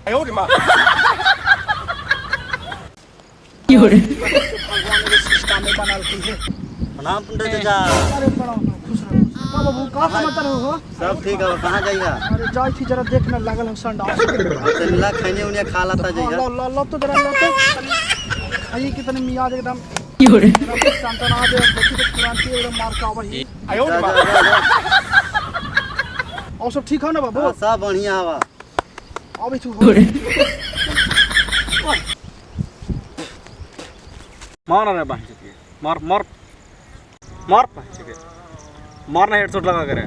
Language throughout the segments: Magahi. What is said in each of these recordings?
भगवान के सिस्टम में बनल की है। प्रणाम पंडित चाचा। अरे प्रणाम, खुश रहो। का बाबू, का समाचार हो? सब ठीक है, कहाँ जाइएगा? अरे जाई थी जरा देखने लागल हम संडास। चला खैने उन्हें खा लाता जाइएगा। लो लो लो तो जरा लो तो खाइए कितने मियाज एकदम टनटना दे, देखी तो तुरंत ही एकदम मार का वही। जा, जा, जा, जा। और सब ठीक है ना बाबू? हाँ, सब बढ़िया हवा। अभी तू मार रे बहन के, मार मार मार बहन के, मारना हेडशॉट लगा करे।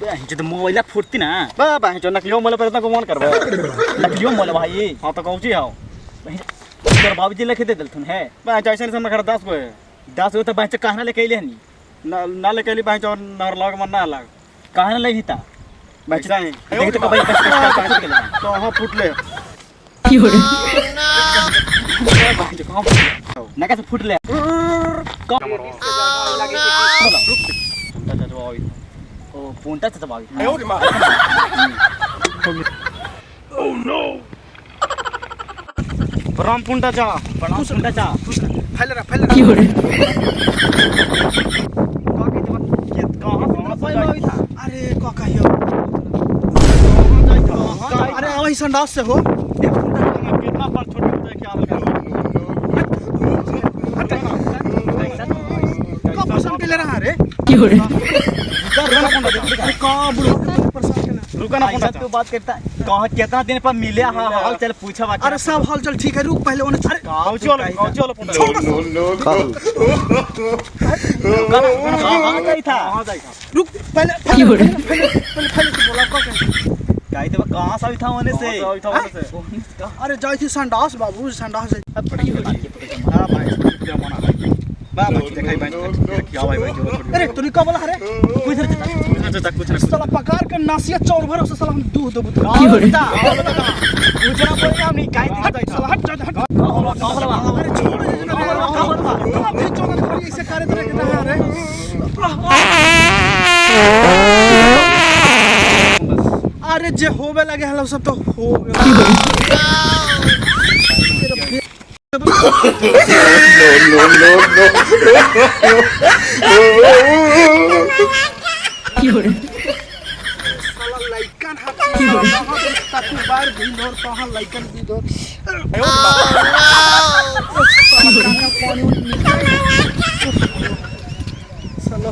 बहन तो मोबाइल फुटती ना। बा बहन चो नकलियो मोबाइल पर इतना को मन करबे। नकलियो मोबाइल भाई। हां तो कहूं जी हां। तोर बाबूजी लेके दे देलथुन है। बहन चो ऐसे नहीं समझ 10 गो है। 10 गो तो बहन चो कहना लेके अइले हनी। ना ना लेके अइली बहन चो, नहर लग मन ना लग। कहना ले हिता। बहन चो नहीं। देख तो कब कब कब तो हां फुटले। बहन चो कहां ना कैसे फुटले? पुंटा चाचा आवी। ओ पुंटा चाचा आवी। प्रणाम पुंटा चा। प्रणाम पुंटा चा। फैल रहा फैल रहा। अरे का कहियो? अरे वही संडास से हो। कितना बार छोटे होता है क्या लगा? का पसंद के ले रहा रे? का बुढ़वा के परेशान के ना। रुका ना पुंटा तू बात करता कहाँ कितना दिन पर मिले? हां हाल चल पूछा बाकी। अरे सब हाल चल ठीक है, रुक पहले ओने। अरे कौची वाला कौची वाला पुंटा। कहाँ जाई था? कहां जाई था? रुक पहले पहले पहले पहले से बोला का कहे? जाई तो कहाँ से था होने से? कहां से था होने से? अरे जाई थी संडास बाबू, संडास जाई। हां भाई मना बा भाई देखाई भाई क्या भाई भाई अरे तू का बोला रे? कुछ कुछ ना कुछ ना साला पकार के नासिया चौर भर से साला हम दूध देबो। पूछना पड़ेगा हमनी काहे हट साला हट जा हट। अरे छोड़ दे ना, कहां भी चौक खड़ी ऐसे करे तरह के ना रे। अरे जे होवे लगे हलो सब तो हो गया। साला लइकन हाथ तू बार भी धोर तहां लइकन भी धोर। साला पानी उनी निकल साला।